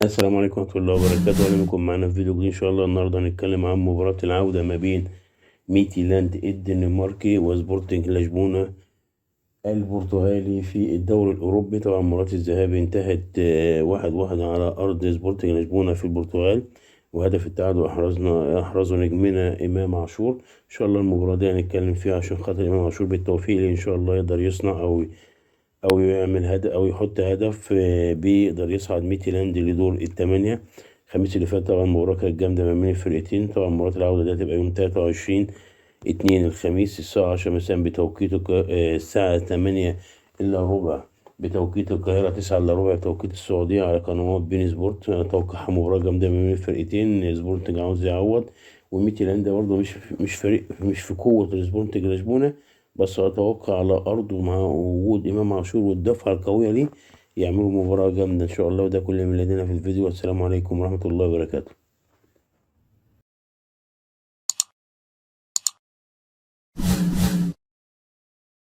السلام عليكم ورحمة الله وبركاته. أهلا بكم معانا في فيديو جديد. إن شاء الله النهاردة هنتكلم عن مباراة العودة ما بين ميتيلاند الدنماركي وسبورتنج لشبونة البرتغالي في الدوري الأوروبي. طبعا مباراة الذهاب انتهت 1-1 على أرض سبورتنج لشبونة في البرتغال، وهدف التعادل أحرزه نجمنا إمام عاشور. إن شاء الله المباراة دي هنتكلم فيها عشان خاطر إمام عاشور، بالتوفيق ليه إن شاء الله يقدر يصنع أو يعمل هدف أو يحط هدف، بيقدر يصعد ميتيلاند لدور الثمانية. الخميس اللي فات طبعا مباراة كانت جامدة ما بين الفرقتين. طبعا مباراة العودة دي هتبقى يوم 23/2 الخميس الساعة 10 مساء بتوقيت الساعة 7:45 بتوقيت القاهرة، 8:45 بتوقيت السعودية على قنوات بين سبورت. أتوقع مباراة جامدة ما بين الفرقتين. سبورتنج عاوز يعوض، وميتيلاند برضه مش فريق مش في قوة السبورتنج لشبونة، بس أتوقع على أرضه مع وجود إمام عاشور والدفعة القوية ليه يعملوا مباراة جامدة إن شاء الله. وده كل من لدينا في الفيديو، والسلام عليكم ورحمة الله وبركاته.